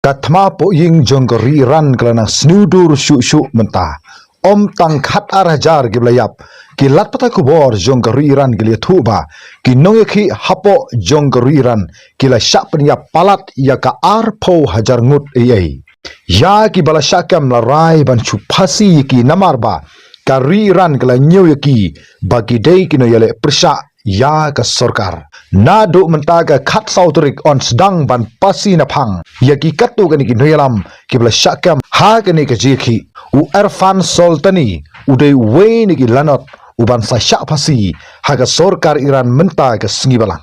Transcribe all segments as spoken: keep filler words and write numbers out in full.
Ka thma poh ïing jong ka ri Iran ka la nang sniew dur shuh shuh mynta. Ym tang khat ar hajar kiba la ïap. Ki lad pathai khubor jong ka ri Iran ki la ïathuh ba ki nongïakhih hapoh jong ka ri Iran ki la shah pynïap palat ïa ka arphew hajar ngut ei ei. Ïa kiba la shah kem la rai ban shu phasi ïa ki namar ba ka ri Iran ka la ñiew ïa ki ba ki dei ki nongïaleh pyrshah ïa ka sorkar. Naduh mynta ka khatsaw tarik yn sdang ban phasi naphang ïa ki katto katne ki nongïalam kiba la shah kem ha kane ka jingïakhih. U Irfan Soltani u dei uwei na ki lanot u ban sa shah phasi ha ka sorkar Iran mynta ka sngi balang.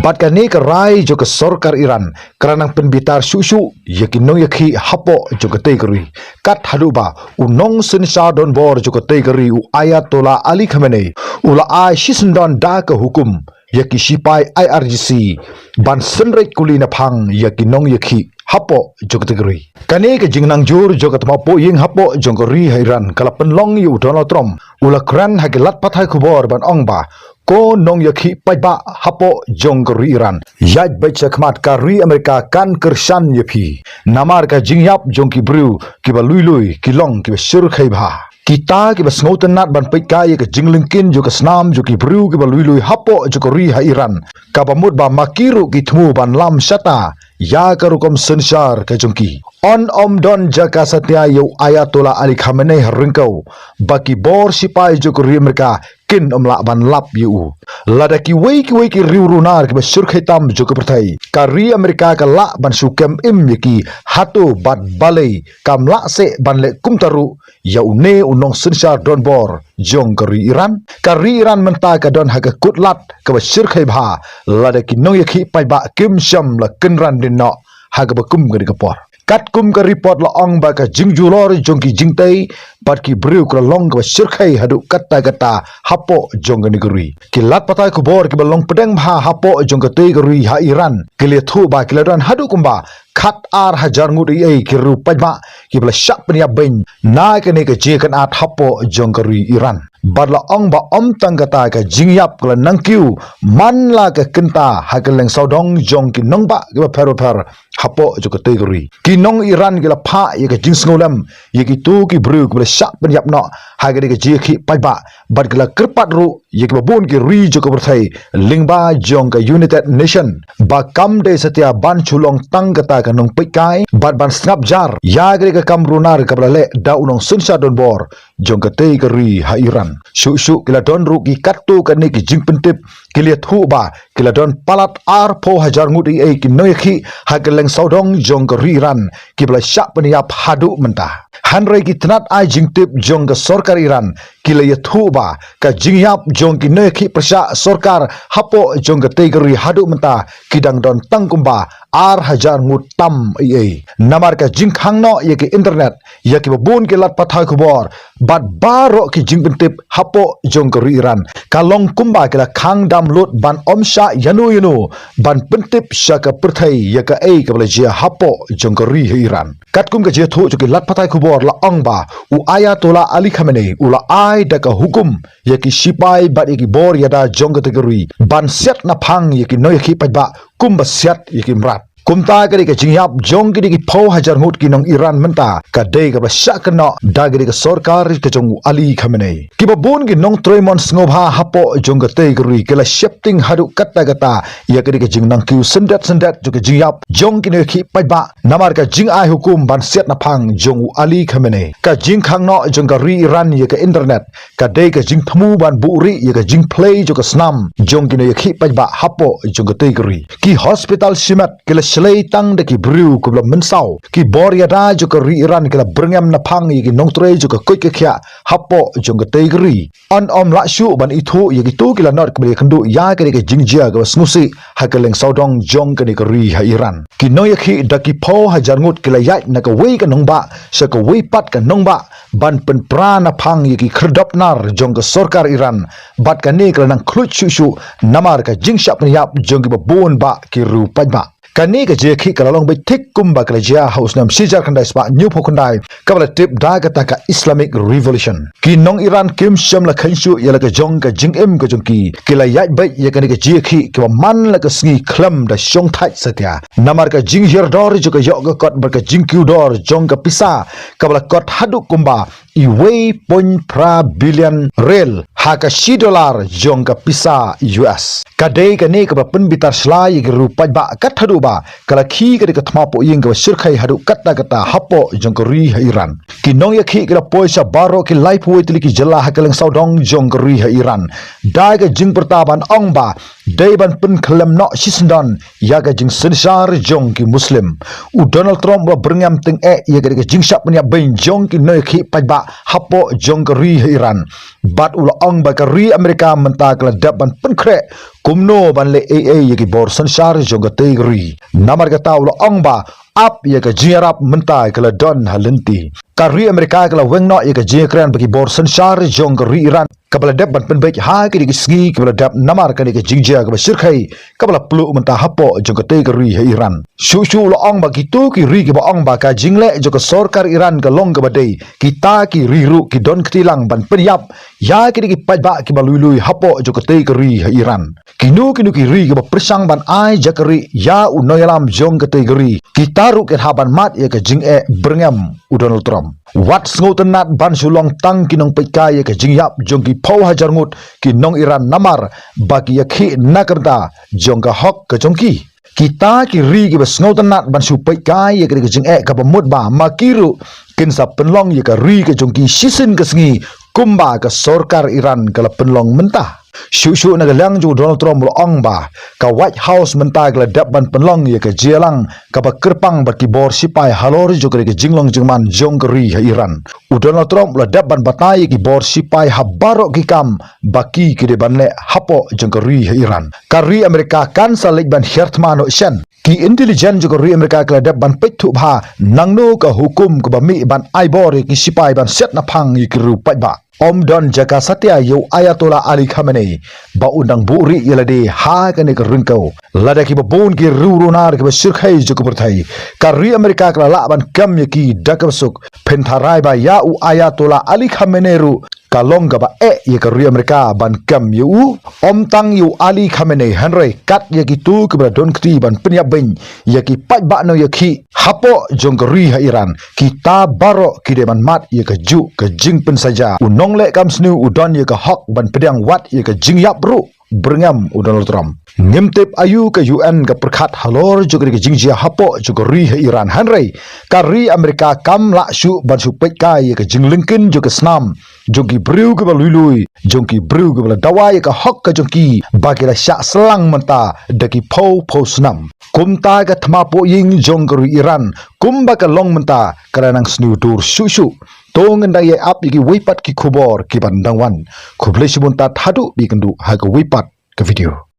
Bad kane ka rai jong ka sorkar Iran ka la nang pynbitar shuh shuh ïa ki nongïakhih hapoh jong katei ka ri. Kat haduh ba u nongsynshar donbor jong katei ka ri u Ayatollah Ali Khamenei u la ai shisyndon da ka hukum ïa ki shipai I R G C ban synreit kuli naphang ïa ki nongïakhih hapoh jong katei ka ri. Kane ka jingnang jur jong ka thma poh ïing hapoh jong ka ri ha Iran ka la pynlong ïa u Donald Trump u la kren ha ki lad pathai khubor ban ong ba ko nongïakhih paidbah hapoh jong ka ri Iran, ïaid beit sha khmat, ka ri Amerika kan kyrshan ïa phi. Namar ka jingïap jong ki briew kiba lui lui ki long kiba shyrkhei bha. Kita kiba sngewtynnat ban peitkai ïa ka jinglyngkhin jong ka snam jong ki briew kiba lui lui hapoh jong ka ri ha Iran, kaba mut ba ma ki ruh ki thmu ban lam shata ïa ka rukom synshar ka jong ki. Yn ym don jaka satia ïa u Ayatollah Ali Khamenei ha ryngkew ba ki bor shipai jong ka ri Amerika kin ym lah ban lap ïa u. Lada kiwei kiwei ki riew runar kiba shyrkhei tam jong ka pyrthei, ka ri Amerika ka lah ban shu kem im ïa ki hato bad balei kam lah seh ban leh kumta ruh ïa une u nongsynshar donbor jong ka ri Iran. Ka ri Iran mynta ka don ha ka kut lad kaba shyrkhei bha lada ki nongïakhih paidbah kim shym la kynran dien noh ha kaba kum kane ka por. Katkum ka report la ong ba ka jingjulor jong ki jingtei bad ki briew ka la long kaba shyrkhei haduh katta katta hapoh jong kane ka ri. Ki lad pathai khubor kiba long pdeng bha hapoh jong katei ka ri ha Iran ki la ïathuh ba ki la don haduh kumba khat ar hajar ngut ei ei ki riew paidbah kiba la shah pynïap beiñ na kane ka jingïakynad hapoh jong ka ri Iran. Bad la ong ba ym tang kata, ka jingïap ka la nang kiew man la ka kynta ha kylleng sawdong jong ki nongbah kiba pher bapher hapoh jong katei ka ri. Ki nong Iran ki la phah ïa ka jingsngewlem ïa kito ki briew kiba la shah pynïap noh ha kane ka jingïakhih paidbah bad ki la kyrpad ruh ïa kiba bun ki ri jong ka pyrthei lyngba jong ka United Nation ba kam dei satia ban shu long tang kata ka nongpeitkai bad ban sngap jar ïa kane ka kam runar kaba la leh da u nongsynshar donbor jong katei ka ri ha Iran. Shuh shuh ki la don ruh ki katto katne ki jingpyntip, ki la ïathuh ba ki la don palat arphew hajar ngut ei ei ki nongïakhih ha kylleng sawdong jong ka ri Iran kiba la shah pynïap haduh mynta. Hynrei ki tnat ai jingtip jong ka sorkar Iran ki la ïathuh ba ka jingïap jong ki nongïakhih pyrshah sorkar hapoh jong katei ka ri haduh mynta ki dang don tang kumba ar hajar ngut tam ei ei. Namar ka jingkhang noh ïa ki internet ïa kiba bun ki lad pathai khubor bad baroh ki jingpyntip hapoh jong ka ri Iran ka long kumba ki la khang dam lut ban ym shah ïano ïano ban pyntip sha ka pyrthei ïa kaei kaba la jia hapoh jong ka ri ha Iran. Katkum ka jingïathuh jong ki lad pathai khubor la ong ba u Ayatollah Ali Khamenei u la ai da ka hukum ïa ki shipai bad ïa ki bor ïada jong katei ka ri ban siat naphang ïa ki nongïakhih paidbah kumba siat ïa ki mrad. Kumta ka dei ka jingïap jong kine ki phew hajar ngut ki nong Iran mynta ka dei kaba shah kynnoh da kane ka sorkar ka jong u Ali Khamenei. Kiba bun ki nongtrei mon sngewbha hapoh jong katei ka ri ki la sheptieng haduh katta katta ïa kane ka jingnang kiew syndet syndet jong ka jingïap jong ki nongïakhih paidbah namar ka jingai hukum ban siat naphang jong u Ali Khamenei. Ka jingkhang noh jong ka ri Iran ïa ka internet ka dei ka jingthmu ban buhrieh ïa ka jingphlei jong ka snam jong ki nongïakhih paidbah hapoh jong katei ka ri. Ki hospital shimet ki la shlei tang da ki briew kiba la mynsaw. Ki bor ïada jong ka ri Iran ki la byrngem naphang ïa ki nongtrei jong ka koit ka khiah hapoh jong katei ka ri. Yn ym lah shuh ban ithuh ïa kito ki lanot kiba la ïakynduh ïa kane ka jingjia kaba sngewsih ha kylleng sawdong jong kane ka ri ha Iran. Ki nongïakhih da ki phew hajar ngut ki la ïaid na kawei ka nongbah sha kawei pat ka nongbah ban pynpra naphang ïa ki khyrdop nar jong ka sorkar Iran bad kane ka la nang khluit shuh shuh namar ka jingshah pynïap jong kiba bun bah ki riew paidbah. Kane ka jingïakhih ka la long beit thik kumba ka la jia ha u snem shi hajar khyndai spah hynñiewphew khyndai, kaba la tip da kata ka Islamic Revolution. Ki nong Iran kim shym la kheiñ shuh ïa la ka jong ka jingim ka jong ki, ki la ïaid beit ïa kane ka jingïakhih kaba man la ka sngi khlem da shongthait satia. Namar ka jinghiar dor jong ka ïoh ka kot bad ka jingkiew dor jong ka pisa kaba la kot haduh kumba iwei point phra billion rial, ha ka shi dollar jong ka pisa U S. Ka dei kane kaba pynbitar shlai ïa ki riew paidbah kat haduh ba ka la khih ka dei ka thma pohïing kaba shyrkhei haduh katta katta hapoh jong ka ri ha Iran. Ki nongïakhih ki la poi sha baroh ki laiphew wei tylli ki jylla ha ka lyngsawdong jong ka ri ha Iran da ka jingpyrta ban ong ba dei ban pynkhlem noh shisyndon ïa ka jingsynshar jong ki Muslim. U Donald Trump u la byrngem tyngeh ïa ka dei ka jingshah pynïap beiñ jong ki nongïakhih paidbah hapoh jong ka ri ha Iran. Bad u la ong ba ka ri Amerika mynta ka la dep ban pynkhreh kumno ban leh ei ei ïa ki bor synshar jong katei ka ri. Namar kata u la ong ba ap ïa ka jingïarap mynta ka la don ha lynti. Ka ri Amerika ka la weng noh ïa ka jingïakren bad ki bor synshar jong ka ri Iran kaba la dep ban pynbeit ha kine ki sngi kiba la dep namar kane ka jingjia kaba shyrkhei kaba la pluh mynta hapoh jong katei ka ri ha Iran. Shuh shuh u la ong ba kito ki ri kiba ong ba ka jingleh jong ka sorkar Iran ka long kaba dei, kita ki ri ruh ki don kti lang ban pynïap ïa kine ki paidbah kiba lui lui hapoh jong katei ka ri ha Iran. Kino kino ki ri kiba pyrshang ban ai jakri ïa u nongïalam jong katei ka ri, kita ruh kin hap ban mad ïa ka jingeh, byrngem u Donald Trump. Wat sngewtynnat ban shu long tang ki nongpeitkai ïa ka jingïap jong ki phew hajar ngut ki nong Iran namar ba ki ïakhih na ka bynta jong ka hok ka jong ki. Kita ki ri kiba sngewtynnat ban shu peitkai ïa ka dei ka jingeh kaba mut ba ma ki ruh kin sa pynlong ïa ka ri ka jong ki shisien ka sngi kumba ka sorkar Iran ka la pynlong mynta. Shuh shuh na ka liang jong u Donald Trump u la ong ba ka White House mynta ka la dep ban pynlong ïa ka jingïalang kaba kyrpang bad ki bor sipai halor jong ka dei ka jinglong jingman jong ka ri ha Iran. U Donald Trump u la dep ban batai ïa ki bor sipai ha baroh ki kam ba ki ki dei ban leh hapoh jong ka ri ha Iran. Ka ri Amerika kan sa leit ban hiar thma noh shen. Ki intelligence jong ka ri Amerika ka la dep ban peit thuh bha nangno ka hukum kaba mih ban ai bor ïa ki sipai ban siat naphang ïa ki riew paidbah. Ym don jaka satia ïa u Ayatollah Ali Khamenei ba un dang buhrieh ïa lade ha kane ka ryngkew. Lada kiba bun ki riew runar kiba shyrkhei jong ka pyrthei, ka ri Amerika ka la lah ban kem ïa ki da kaba suk. Phin tharai ba ïa u Ayatollah Ali Khamenei ruh ka long kaba eh ïa ka ri Amerika ban kem ïa u. Ym tang ïa u Ali Khamenei hynrei kat ïa kito kiba la don kti ban pynïap beiñ ïa ki paidbah nongïakhih hapoh jong ka ri ha Iran, kita baroh ki dei ban mad ïa kajuh ka jingpynsaja. U nongleh kam sniew u don ïa ka hok ban pdiang wat ïa ka jingïap ruh, byrngem u Donald Trump. Ngim tip aïu ka U N ka pyrkhat halor jong ka jingjia hapoh jong ka ri ha Iran hynrei ka ri Amerika kam lah shuh ban shu peitkai ïa ka jinglyngkhin jong ka snam jong ki briew kiba lui lui, jong ki briew kiba la dawa ïa ka hok ka jong ki ba ki la shah slang mynta da ki phew phew snem. Kumta ka thma pohïing jong ka ri Iran kumba ka long mynta ka la nang sniew dur shuh shuh. To ngin dang ïai ap ïa kiwei pat ki khubor kiban dang wan. Khublei shibun tad haduh ba ïakynduh ha kawei pat ka video.